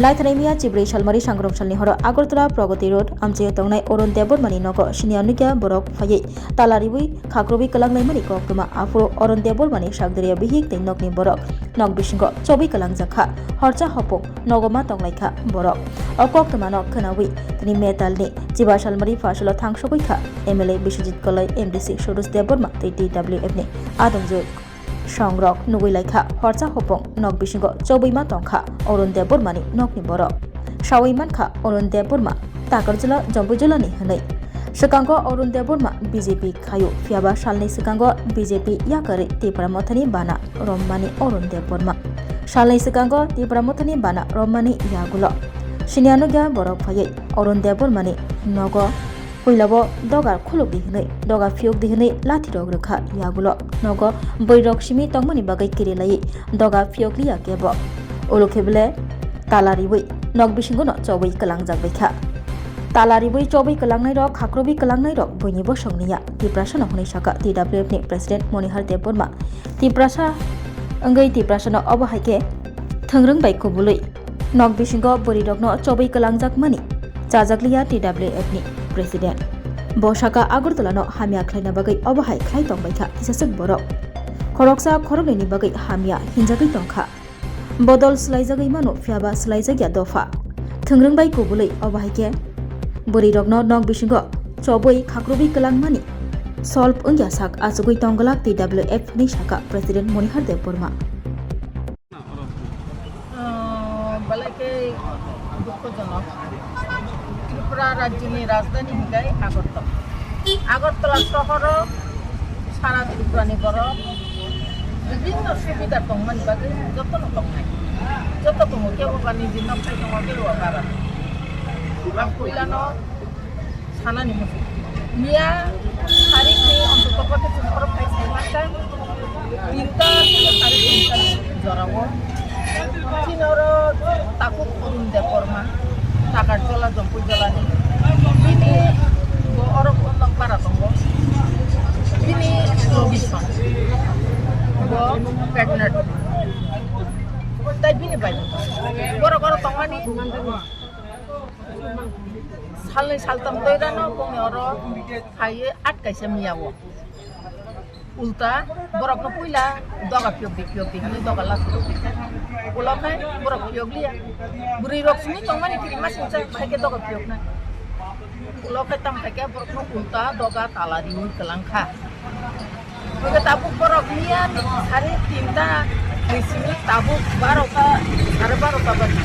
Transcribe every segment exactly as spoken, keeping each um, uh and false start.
Naithani miya chibrwi salmari sangrong salni horo Agartala Pragati Road amchaio tongnai Arun Debbarmani nogo siniya nukya borok phaiwi tala riwi khakrobwi kwlanglaimani koktwma. Aphuru Arun Debbarmani sakdariya bihik tei nokni borok nok bisingo chobwi kwlangjak kha. Horcha hopung nogo ma tonglaikha borok. O koktwmano khwnawi tini metalni chiba salmari phasalo thangsogwi kha M L A Biswajit Koloi, M D C Suresh Debbarma tei T W F ni adongjwk. Songrok nugwi laikha horcha hopung nok bisingo chobwi ma tongkha Arun Debbarmani nokni borok. Sawi mankha Arun Debbarma Takarjala Jampuijala ni hwnwi. Swkango Arun Debbarma B J P khaio, phiyaba salni swkango B J P yakarwi Tipra Mothani bana rommani Arun Debbarma. Salni swkango Tipra Mothani bana rommani yagulo siniya nukya borok phaiwi Arun Debbarmani nogo puilao doga khulukdi hwnwi, doga phiyokdi hwnwi lathirok rwkha. Yagulo nogo bwrwirok simi tongmani bagwi kirilaiwi doga phiyokliya kebo. Ulo khe bele tala riwi nok bisingono chobwi kwlangjak bai kha. Tala riwi chobwi kwlangnairok, khakrobwi kwlangnairok buini bosongni ya, Tiprasano hwnwi sakha T W F ni President Monihar Debbarma. Tiprasa wngwi Tiprasano obo hai khe thwngrwng bai kubului nok bisingo bwrwirokno chobwi kwlangjakmani chajakliya T W F ni President. Bo sakha Agartala no hamya khlaina bagwi obo hai khlai tongbai kha kisaswk borok. Khoroksa khoroknwi ni bagwi hamya hinjagwi tongkha. Bodol swlaijagwi mano, phiyaba swlaijakya dopha. Thwngrwng bai kubului obo hai khe bwrwirokno nok bisingo chobwi khakrubwi kwlangmani solve wngya sak achugwi tongglak T W F ni sakha President Monihar Debbarma. Ah, belai khe dukhojonok. Tripura rajyoni rajdhani hinkhe Agartala. Agartala sohoro sara Tripurani borok bibhinno subidha tongmani bagwi jotono tongnai. Joto tongo, kebo ba niji nok thai tongo, kebo ba bara. Ang puilano sanani muchung. Miya tarikni ontoto khe chwng oro phai sai mankha, tinta tarik tinta ni jorao. Chini oro tabuk Arun Debbarma, Takarjala, Jampuijala ni. Bini bo oro nok bara tongo. Bini location. Bo pregnant. Tai bini bai. Borok oro tongmani. Salnwi saltam toirano bongni oro phaiwi atkaisa miyao. Ulta borokno puila doga phiyokdi, phiyokdi hinwi doga lasu. Ulo khe borok phiyokliya. Bwrwirok simi tongmani kirimasingcha, bahai khe doga phiyoknai. Ulo khe tamo khaikhe borokno ulta doga tala riwi kwlangkha. Oke, tabuk borok miya ni sare tinta ni simi tabuk barota, sare barota baji.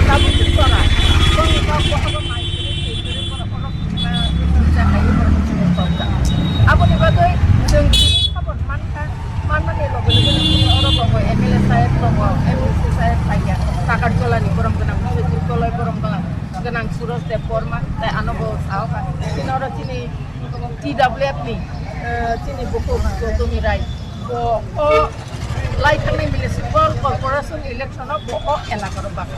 Tabuk chwng tora. Boni kok bohogo mai kiri, kiri, kiri, borok, borok, ah, chwng chakhaio, borok chwng tongjak. Aboni bagwi chwng tini khabor mankha, manmani loge loge oro tongo M L A saheb tongo, M D C saheb phaiya, Takarjala ni borom gwnang, Biswajit Koloi borom gwnang, gwnang Suresh Debbarma, tai ano bo sao kha. Chini oro chini T W F ni, eh, chini bukhuk Gotami Rai, bo o lai thangni municipal corporation election o bo o elaka ro bak.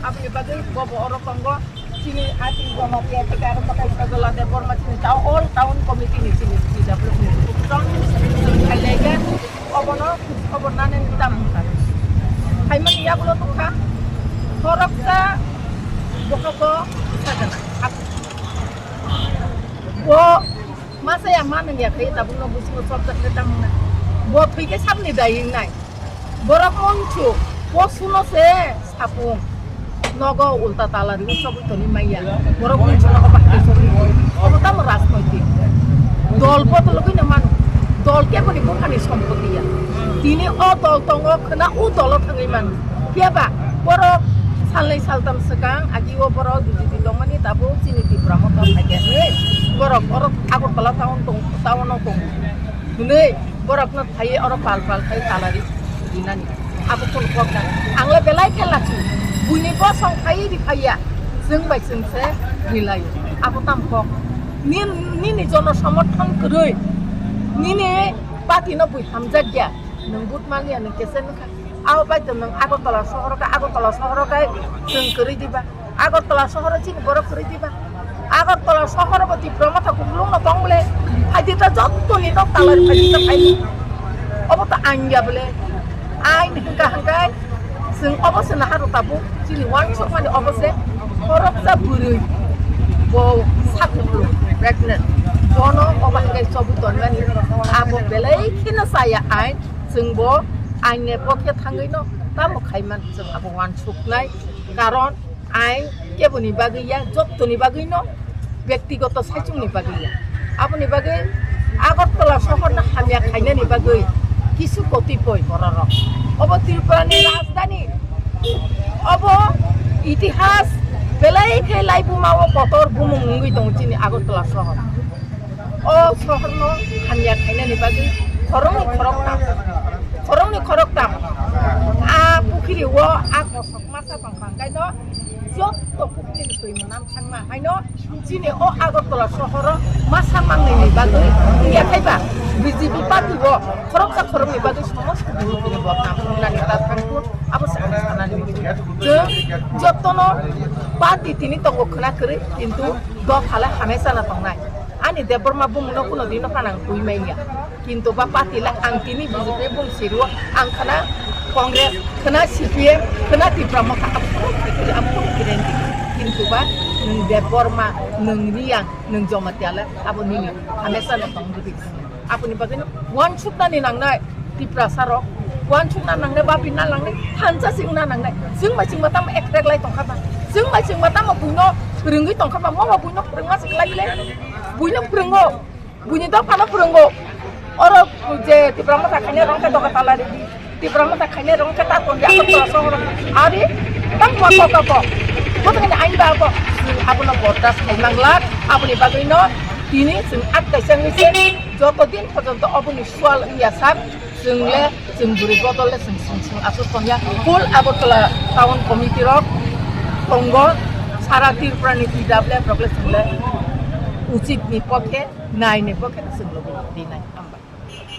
Aboni bagwi bo bo oro tongo, chini ati Jamatia theke aro makai Sajala Debbarma chini ta all town committee ni chini T W F ni bukhuk tong. Hai lege obono khobor nani tam wngkha. Hai mani yagulo nukha, khoroksa bohogo sakana. Bo masa ya ma nang ya khai tabuk no busingo chop chak khe tang na. Bo thwi khe sabni dai wngnai. Borok monchu, bo suno se sapung. Nogo ulta tala riwi chobwi toni maya. Borok monchu nogo bahai chobwi toni. Obo tamo rajnoitik. Dol bodol gwi no mano. Dol keboni buphani sompoti ya. Tini o dol tongo khna o dolo thangwi mano. Phiya ba borok salnwi saltam swkang agi o borok B J P tongmani tabuk chini Tipra Motha phaikha hinwi borok oro Agartala town tong, town o tongo hinwi borokno phaiwi oro pal pal khai talari rinani. Abo kunu kok na. Ang le belai khe lachi. Buini bosong phaiwi ri phaiya. Chwng bai chwng se rilai. Abo tam kok. Nin, nini jono somorthon kwrwi. Nini party no bui hamjak ya. Nwng vote maliya nwng kesen wngkha. Abo bai to nwng Agartala sohoro khe, Agartala sohoro khe chwng kwrwi diba? Agartala sohoro chini borok kwrwi diba? Agartala sohoro bo Tipra Motha kuplung no tong bole. Phaidi ta jottoni nok talari phaidi ta phaidi. Obo to ang ya bole. Ain hwnkha hwnkhe chwng obo se naha rw tabuk. Chini uansukmani obo se khoroksa bwrwi bo sakhuklung pregnant. Bono obo hai khe chobwi tonmani abo belai kheno chaya ain. Chwng bo ain ni pokhe thangwi no tamo khaiman chwng abo uansuknai. Karon ain keboni bagwi ya, jottoni bagwi no bektigoto saichungni bagwi ya. Aboni bagwi Agartala sohorno hamya khainani bagwi kisu kotipoi bororok. Obo Tripurani rajdhani. Obo itihas belai khe laibuma o kotor bumung wngwi tongo chini Agartala sohor. O sohorno hamya khainani bagwi khoroknwi khoroktham, khoroknwi khoroktham a pukhiri o a kosok masa tongkha, hwnkhe no jotto pukhiri ni twi mwnam thangma haino chini o Agartala sohoro masa mangnini bagwi wngya khaiba B J P party o khoroksa khoroknwi bagwi somosto B J P ni bodnam wngnani ta thangkhu, abo se ang sanani. Chwng jottono party tini tongo khwna kwrwi, kintu dopha le hamesa no tongnai. Ani Debbarma bumungno kuno dino phano ang twi manya. Kintu ba party le ang tini B J P bung sirio ang khwna Congress, khwna C P M, khwna Tipra Motha, ang phuru kiri, ang phuru kiri. Kintu ba nwng Debbarma, nwng Reang, nwng Jamatia le abo nini hamesa no tong di. Aboni bagwi no uansuknani nangnai Tiprasa rok, uansukna nangnai, bapina nangnai, thansa singna nangnai. Chwng bai chwngma tamo ektrek lai tongkha ba, chwng bai chwngma tamo buino phwrwngwi tongkha ba, mo ba buino phwrwngma se khlai le, buino phwrwngo. Buini dophano phwrwngo. Oro je Tipra Motha khainai rong khe doka tala ridi. Tipra Motha khainai rong khe ta tonja ko to sohor. Ari tang ma ko ko ko. Bo tang ni ain ba ko. Abono bordas khai mangla. Aboni bagwi no tini chwng at kaisa ni se joto din porjonto oboni sual wngya sak. Chwng le, chwng bwrwi bodol le chwng sing sing aswk tongya. Full Agartala Town Committee rok tongo. Sara Tripura ni T W F rok le chwng le uchit ni pokhe, nai ni pokhe chwng logi dinai. Hambai.